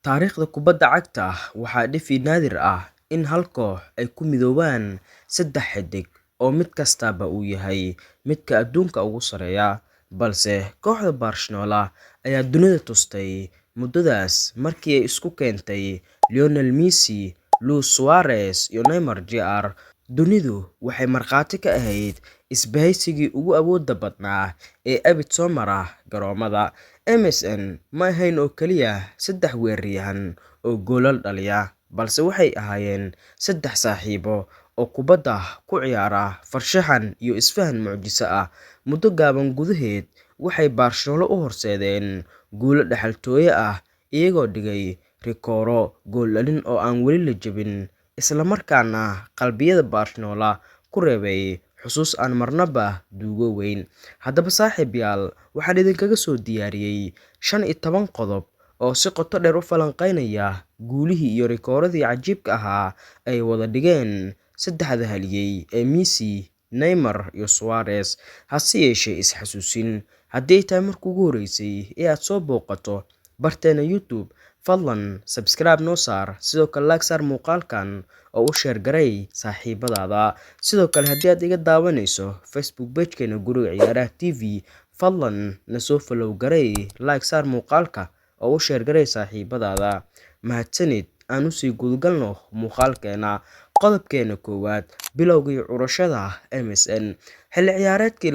Taariikhda kubadda cagta waxaa dhif iyo naadir ah in hal koox ay ku midoobaan saddex xiddig oo mid kastaaba uu yahay midka adduunka ugu sarreeya, balse kooxda Barcelona ayaa dunida tustay muddadaas markii ay isku keentay Lionel Messi, Luis Suarez iyo Neymar Jr. Dunidu waxay markhaati ka ahayd isbahaysigii ugu awoodda badnaa ee abid soo mara garoomada. MSN ma ahayn oo kaliya saddex weeraryahan oo goolal dhaliya, balse waxay ahaayeen saddex saaxiibo oo kubadda ku ciyaara farshaxan iyo isfahan mucjiso ah. Muddo gaaban gudaheed, waxay Barcelona u horseedeen guulo dhaxaltooyo ah, iyagoo dhigay rikooro gooldhalin oo aan weli la jebin, isla markaana qalbiyada Barcelona ku reebay xusuus aan marnaba duugoobayn. Haddaba saaxiibayaal, waxaan idinkaga soo diyaariyay 15 qodob oo si qoto dheer u falanqeynaya guulihii iyo rikooradii cajiibka ahaa ay wada dhigeen saddexda halyeey ee Messi, Neymar iyo Suarez. Hase yeeshee is xasuusin, haddii ay tahay markii ugu horreysay ee aad soo booqato barteena YouTube, fadlan subscribe noo saar, sidoo kale like saar muuqaalkan oo u share garay saaxiibadaada. Sidoo kale haddii aad iga daawanayso Facebook page-keena Guriga Ciyaaraha TV, fadlan na soo follow garay, like saar muuqaalka oo u share garay saaxiibadaada. Mahadsanid, aan usii gudagalno muuqaalkeena. Qodobkeena koowaad, bilowgii curashada MSN. Xilli ciyaareedkii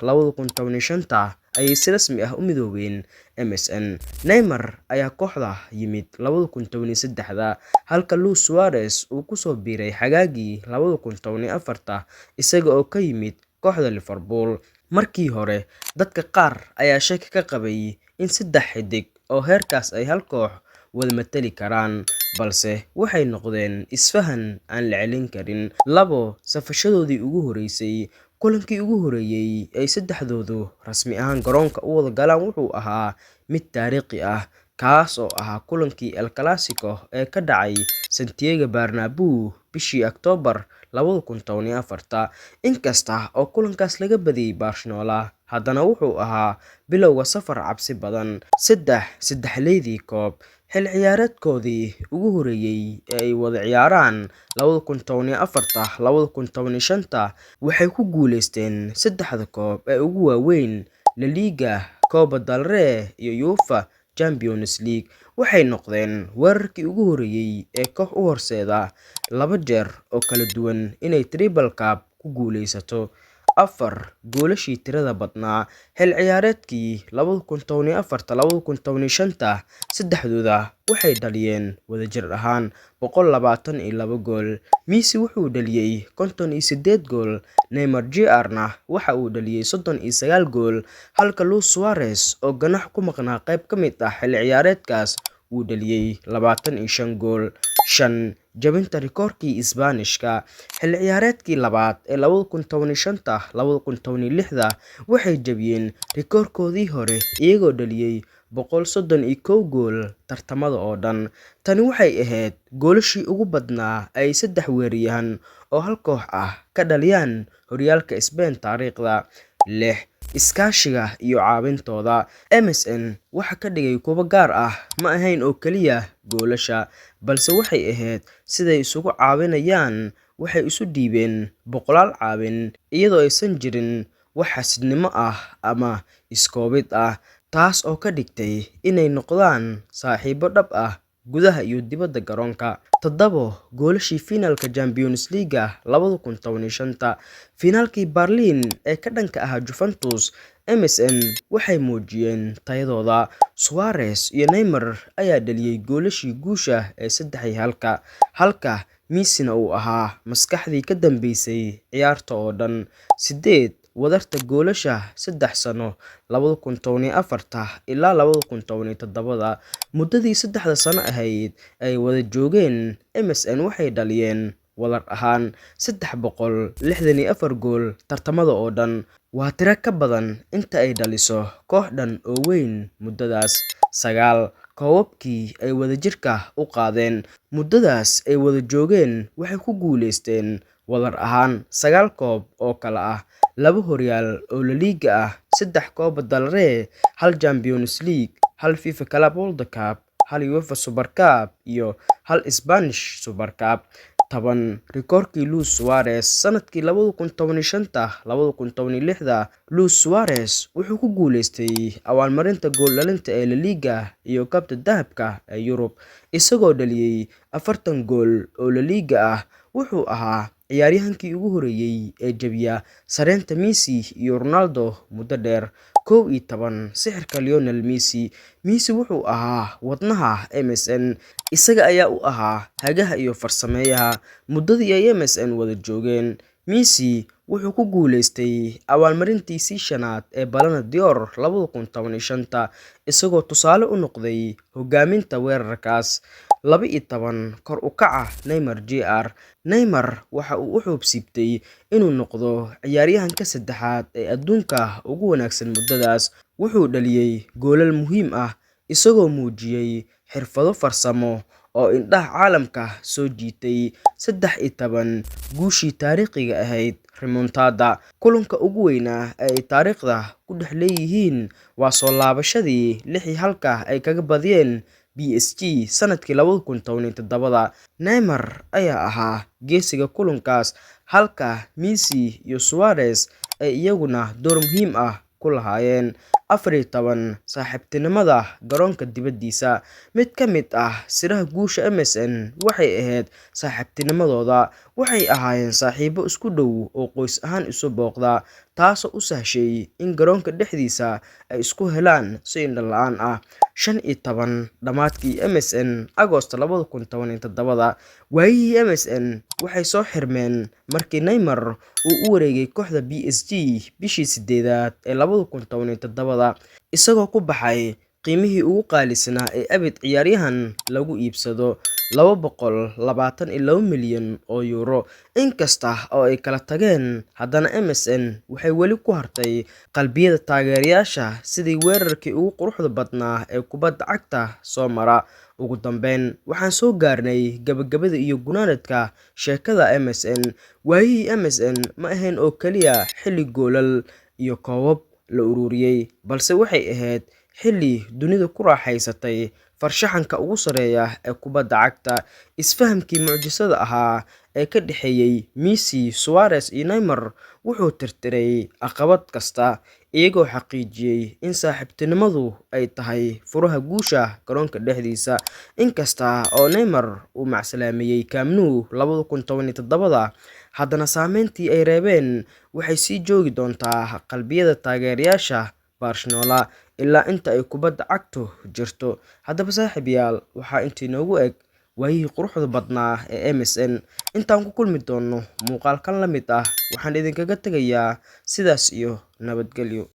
2014-2015 ayay si rasmi ah u midoobeen MSN. Neymar ayaa kooxda yimid 2013, halka Luis Suarez uu ku soo biiray xagaagii 2014 isaga oo ka yimid kooxda Liverpool. Markii hore, dadka qaar ayaa shaki ka qabay in saddex xiddig oo heerkaas ay hal koox wada matali karaan, balse waxay noqdeen isfahan aan la celin karin. Labo, safashadoodii ugu horeysay. Kulankii ugu horreeyay ee ay saddexdoodu rasmi ahaan garoonka u wada galaan wuxuu ahaa mid taariikhi ah, kaas oo ahaa kulankii El Clasico ee ka dhacay Santiago Bernabeu bishii Oktoobar 2014. Inkasta oo kulankaas laga badiyay Barcelona, haddana wuxuu ahaa bilowga safar cabsi badan. Saddex, saddexleydii koob. Xilli ciyaareedkoodii ugu horreeyay ee ay wada ciyaaraan 2014-2015 waxay ku guuleysteen saddexda koob ee ugu waaweyn: La Liga, Copa del Rey iyo UEFA Champions League. Waxay noqdeen weerarkii ugu horreeyay ee koox u horseeda laba jeer oo kala duwan inay Treble Cup ku guuleysato. Afar, goolashii tirada badnaa. Xilli ciyaareedkii 2014-2015 saddexdooda waxay dhaliyeen wadajir ahaan 122 gool. Messi wuxuu dhaliyay 58 gool, Neymar Jr.na waxa uu dhaliyay 39 gool, halka Luis Suarez oo ganaax ku maqnaa qayb ka mid ah xilli ciyaareedkaas uu dhaliyay 25 gool. Shan, jabinta rikoorkii Isbaanishka. Xilli ciyaareedkii labaad ee 2015-2016 waxay jabiyeen rikoorkoodii hore iyagoo dhaliyay 131 gool tartamada oo dhan. Tani waxay ahayd goolashii ugu badnaa ay saddex weeraryahan oo hal koox ah ka dhaliyaan horyaalka Spain taariikhda. Lix, iskaashiga iyo caawintooda. MSN waxa ka dhigay kuwo gaar ah ma ahayn oo kaliya goolasha, balse waxay ahayd siday isugu caawinayaan. Waxay isu dhiibeen boqolaal caawin iyadoo aysan jirin wax xaasidnimo ah ama iskoobid ah, taas oo ka dhigtay inay noqdaan saaxiibo dhab ah gudaha iyo dibadda garoonka. Toddobo, goolashii finaalka Champions League 2015. Finaalkii Berlin ee ka dhanka ahaa Juventus, MSN waxay muujiyeen tayadooda. Suarez iyo Neymar ayaa dhaliyay goolashii guusha ee 3-1, halka Messina uu ahaa maskaxdii ka dambeysay ciyaarta oo dhan. Sideed, wadarta goolasha saddex sano 2014 ilaa 2017. Muddadii saddexda sano ahayd ay wada joogeen, MSN waxay dhaliyeen wadar ahaan 364 gool tartamada oo dhan. Waa tiro ka badan inta ay dhaliso koox dhan oo weyn muddadaas. Sagaal, koobabkii ay wadajirka u qaadeen. Muddadaas ay wada joogeen waxay ku guuleysteen wadar ahaan sagaal koob oo kala ah: laba horyaal oo La Liga ah, saddex Copa del Rey, hal Champions League, hal FIFA Club World Cup, hal UEFA Super Cup iyo hal Spanish Super Cup. 10. Rikoorkii Luis Suarez. Sanadkii 2015-2016, Luis Suarez wuxuu ku guuleystay abaalmarinta gool dhalinta ee La Liga iyo Kabta Dahabka ee Yurub, isagoo dhaliyay 40 gool oo La Liga ah. Wuxuu ahaa ciyaaryahankii ugu horreeyay ee jebiya sareynta Messi iyo Ronaldo muddo dheer. 11. Sixirka Lionel Messi. Messi wuxuu ahaa wadnaha MSN, isaga ayaa u ahaa hagaha iyo farsameeyaha muddadii ay MSN wada joogeen. Messi wuxuu ku guuleystay abaalmarintiisii shanaad ee Ballon d'Or 2015, isagoo tusaale u noqday hogaaminta weerarkaas. 12. Kor u kaca Neymar Jr. Neymar waxa uu u xuubsiibtay inuu noqdo ciyaaryahanka saddexaad ee adduunka ugu wanaagsan muddadaas. Wuxuu dhaliyay goolal muhiim ah, isagoo muujiyay xirfado farsamo oo indhaha caalamka soo jiitay. 13. Guushii taariikhiga ahayd Remontada. Kulanka ugu weynaa ee ay taariikhda ku dhex leeyihiin waa soo laabashadii 6-1 ay kaga badiyeen PSG sanadkii 2017. Neymar ayaa ahaa geesiga kulankaas, halka Messi iyo Suarez ay iyaguna door muhiim ah ku lahaayeen. 14. Saaxiibtinimada garoonka dibadiisa. Mid ka mid ah siraha guusha MSN waxay ahayd saaxiibtinimadooda. Waxay ahaayeen saaxiibo isku dhow oo qoys ahaan isu booqda, taasoo u sahashay in garoonka dhexdiisa ay isku helaan si indho la'aan ah. 15. Dhammaadkii MSN Agoosto 2017. Waayihii MSN waxay soo xirmeen markii Neymar uu u wareegay kooxda PSG bishii sideedaad ee 2017, isagoo ku baxay qiimihii ugu qaalisanaa ee abid ciyaaryahan lagu iibsado, 222 milyan oo euro. Inkasta oo ay kala tageen, haddana MSN waxay weli ku hartay qalbiyada taageerayaasha sidii weerarkii ugu quruxda badnaa ee kubadda cagta soo mara. Ugu dambeyn, waxaan soo gaarnay gabagabada iyo gunaanadka sheekada MSN. Waayihii MSN ma ahayn oo kaliya xilli goolal iyo koobab la ururiyay, balse waxay ahayd xilli dunidu ku raaxaysatay farshaxanka ugu sarreeya ee kubadda cagta. Isfahamkii mucjisada ahaa ee ka dhexeeyay Messi, Suarez iyo Neymar wuxuu tirtiray caqabad kasta, iyagoo xaqiijiyay in saaxiibtinimadu ay tahay furaha guusha garoonka dhexdiisa. Inkasta oo Neymar uu macsalaameeyay Camp Nou 2017, haddana saameyntii ay reebeen waxay sii joogi doontaa qalbiyada taageerayaasha Barcelona ilaa inta ay kubadda cagtu jirto. Haddaba saaxiibayaal, waxaa intii noogu eg waayihii quruxda badnaa ee MSN. Intaan ku kulmi doonno muuqaalkan la mid ah, waxaan idinkaga tegayaa sidaas iyo nabadgelyo.